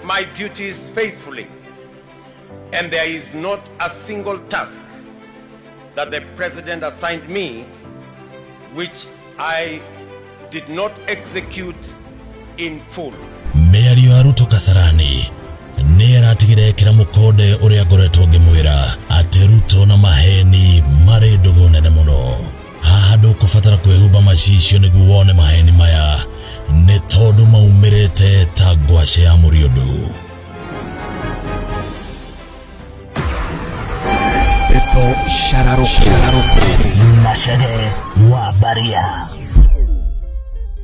My duties faithfully, and there is not a single task that the president assigned me which I did not execute in full. Mĩario ya Ruto Kasarani nĩ ĩratigire ĩkĩra mũkonde ũrĩa ngoretwo ngĩmwĩra atĩ Ruto na maheni marĩ ndũgũ nene mũno. Haha ndũkũbatara kwĩhumba macicio nĩguo wone maheni maya nĩ tondũ maumĩrĩte ta ngwacĩ ya mũriũndũ. Ndeto Shararoko. Macege wa Baria.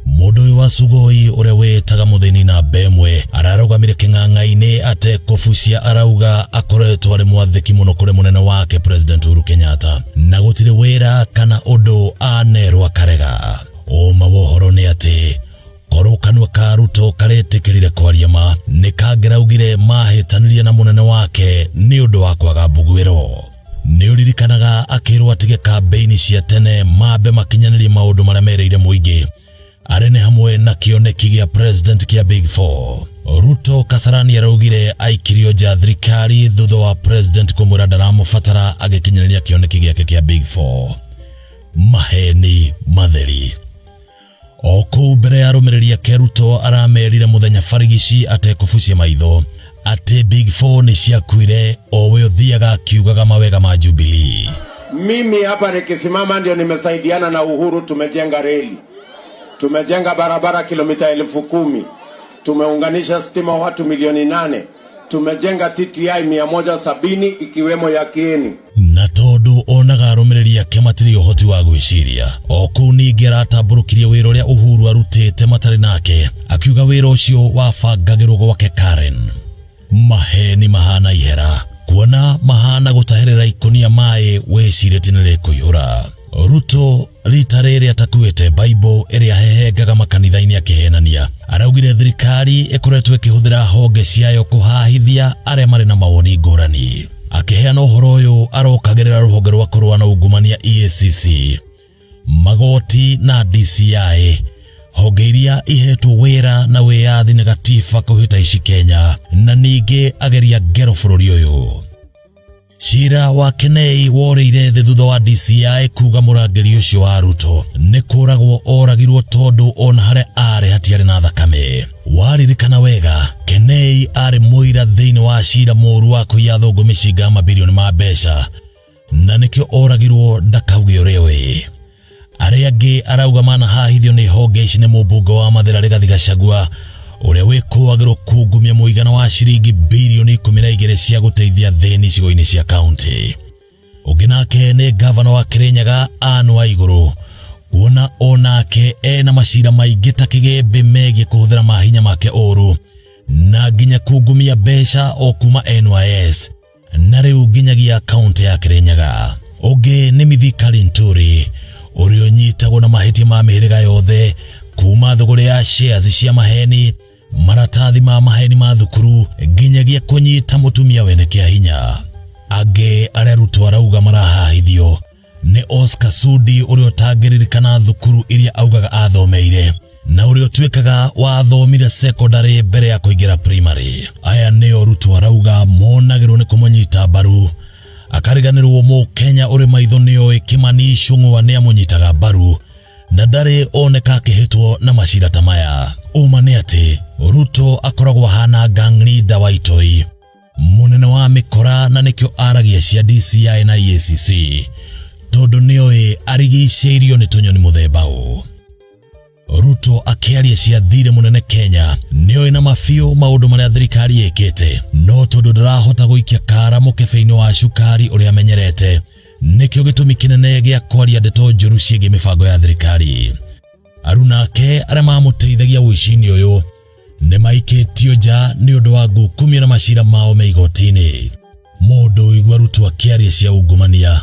Mũndũ ũyũ wa Sugoi ũrĩa wĩtaga mũthĩni namba ĩmwe ararũgamire kĩng'ang'a-inĩ atekũbucia arauga akoretwo arĩ mwathĩki mũno kũrĩ mũnene wake President Uhuru Kenyatta na gũtirĩ wĩra kana ũndũ anerwo akarega. Ũma wa ũhoro nĩ atĩ korwo kanua ka Ruto karetĩkĩrire kwaria ma nĩ kangĩraugire mahĩtanirie na mũnene wake nĩ ũndũ wa kwaga mbuguĩro. Nĩ ũririkanaga akĩrwo atige kambĩini cia tene mambe makinyanĩrie maũndũ marĩa merĩire mũingĩ arĩ nĩ hamwe na kĩoneki gĩa president kĩa Big Four. Ruto Kasarani araugire aikirio nja thirikari thutha wa president kũmwĩra ndaramũbatara agĩkinyanĩria kĩoneki gĩake kĩa Big Four. Maheni matheri. O kũu mbere ya arũmĩrĩri ake Ruto aramerire mũthenya barigici atekũbucia maitho atĩ Big Four nĩ ciakuire o we ũthiaga akiugaga mawega ma Jubilee. Mimi hapa nikisimama ndio nimesaidiana na Uhuru, tumejenga reli, tumejenga barabara kilomita 10,000, tumeunganisha stima watu milioni 8, tumejenga TTI 170 ikiwemo ya Kieni. Na tondũ onaga arũmĩrĩri ake matirĩ ũhoti wa gwĩciria o kũu ningĩ aratambũrũkirie wĩra ũrĩa Uhuru arutĩte matarĩ nake akiuga wĩra ũcio wabangagĩrwo gwake Karen. Maheni mahana ihera kuona mahana gũtahĩrĩra ikũnia maĩ wĩcirĩtie nĩ rĩkũihũra. Ruto rita rĩrĩ atakuĩte Bible ĩrĩa ahehengaga makanitha-inĩ akĩhenania araugire thirikari ĩkoretwo ĩkĩhũthĩra honge ciayo kũhahithia arĩa marĩ na mawoni ngũrani. Akĩheana ũhoro ũyũ arokagĩrĩra rũhonge rwa kũrũa na ungumania EACC, magoti na DCI, honge iria ihetwo wĩra na wĩyathi nĩ gatiba kũhĩta ici Kenya na ningĩ ageria ngero bũrũri ũyũ. Cira wa Kenei worĩire thĩ thutha wa DCI kuga mũrangĩri ũcio wa Ruto nĩ kũragwo oragirwo tondũ ona harĩa arĩ hatiarĩ na thakame. Waririkana wega Kenei arĩ mũira thĩinĩ wa cira mũru wa kũiya athũngũ mĩcinga ya mabirioni ma mbeca na nĩkĩo oragirwo ndakauge ũrĩa ũĩ. Arĩa angĩ arauga manahahithio nĩ honge ici nĩ mũmbunge wa Mathĩra Rigathi Gachagua ũrĩa wĩkũagĩrwo kungumia mũigana wa ciringi birioni 12 cia gũteithia thĩni icigo-inĩ cia kaunti. Ũngĩ nake nĩ gavana wa Kirinyaga Anne Waigũrũ kuona onake ena macira maingĩ ta kĩgĩmbĩ megiĩ kũhũthĩra mahinya make ũru na nginya kungumia mbeca o kuma NYS na rĩu nginyagia kaunti ya Kirinyaga. Ũngĩ nĩ Mithika Linturi ũrĩa ũnyitagwo na mahĩtia ma mĩhĩrĩga yothe kuma thũgũrĩ ya shares cia maheni, maratathi ma maheni ma thukuru nginyagia kũnyita mũtumia wene kĩa hinya. Angĩ arĩa Ruto arauga marahahithio nĩ Oscar Sudi ũrĩa ũtangĩririkana thukuru iria augaga athomeire na ũrĩa ũtuĩkaga wathomire secondary mbere ya kũingĩra primary. Aya nĩo Ruto arauga monagĩrwo nĩ kũmũnyita mbaru akariganĩrwo mũkenya ũrĩ maitho nĩoĩ Kimani Ichung'wa nĩ amũnyitaga mbaru na ndarĩ oneka akĩhĩtwo na macira ta maya. Ũma nĩ atĩ Ruto akoragwo ahana gang leader wa itoi mũnene wa mĩkora na nĩkĩo aragia cia DCI na EACC tondũ nĩoĩ arigicĩirio nĩ tũnyoni mũthemba ũũ. Ruto akĩaria cia thirĩ mũnene Kenya nĩoĩ na mabiũ maũndũ marĩa thirikari ĩkĩte no tondũ ndarahota gũikia kara mũkebe-inĩ wa cukari ũrĩa amenyerete nĩkĩo gĩtũmi kĩnene gĩa kwaria ndeto njũru ciĩgiĩ mĩbango ya thirikari. Aruna ake arĩa mamũteithagia ũici-inĩ ũyũ nĩ maikĩtio nja nĩ ũndũ wa ngukumio na macira mao me igoti-inĩ. Mũndũ ũigua Ruto akĩaria cia ungumania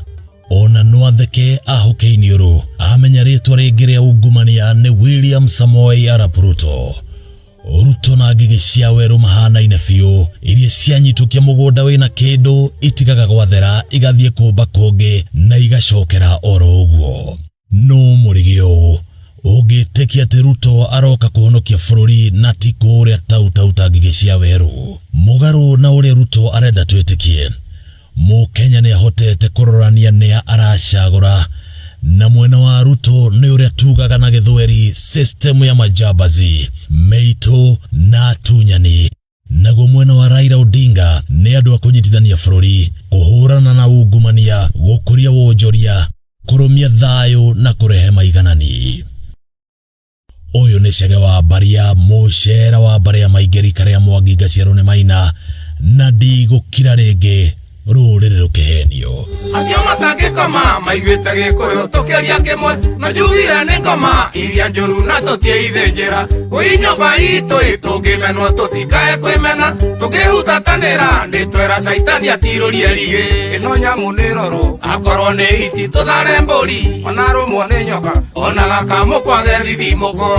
ona no atheke ahũke iniũrũ amenya rĩtwa rĩngĩ rĩa ungumania nĩ William Samoei Arap Ruto. Ruto na ngigĩ cia werũ mahanaine biũ iria cianyitũkia mũgũnda wĩna kĩndũ itigaga gwathera igathiĩ kũmba kũngĩ na igacokera oro ũguo. No mũrigi ũũ Ũngĩtĩkia atĩ Ruto aroka kũhonokia bũrũri na ti kũũrĩa tau ta ngigĩ cia werũ. Mũgarũ na ũrĩa Ruto arenda twĩtĩkie, Mũkenya nĩ ahotete kũrorania nĩa aracagũra, na mwena wa Ruto nĩ ũrĩa tugaga na gĩthweri system ya majambazi, mĩitũ na atunyani. Naguo mwena wa Raila Odinga nĩ andũ a kũnyitithania bũrũri, kũhũrana na ungumania, gũkũria wonjoria, kũrũmia thayũ na kũrehe maiganani. Ũyũ nĩ Chege wa Mbaria, mũcera wa mbarĩ ya Maingĩ rika rĩa Mwangi ngaciarwo nĩ Maina, na ndigũkira rĩngĩ rũrĩrĩ rũkĩhenio. Acio matangĩkoma maiguĩte gĩkũyũ tũkĩaria kĩmwe, no njugire nĩ ngoma iria njũru na tũtiĩithĩnjĩra. Kũi nyũmba itũ tũngĩmenwo tũtikae kwĩmena, tũngĩhutatanĩra nĩ twera caitani atirũrie rigĩ. Ĩno nyamũ nĩ rorwo akorwo nĩ hiti tũthare mbũri, ona rũmwo nĩ nyoka, ona gakamũkwage thithimũko.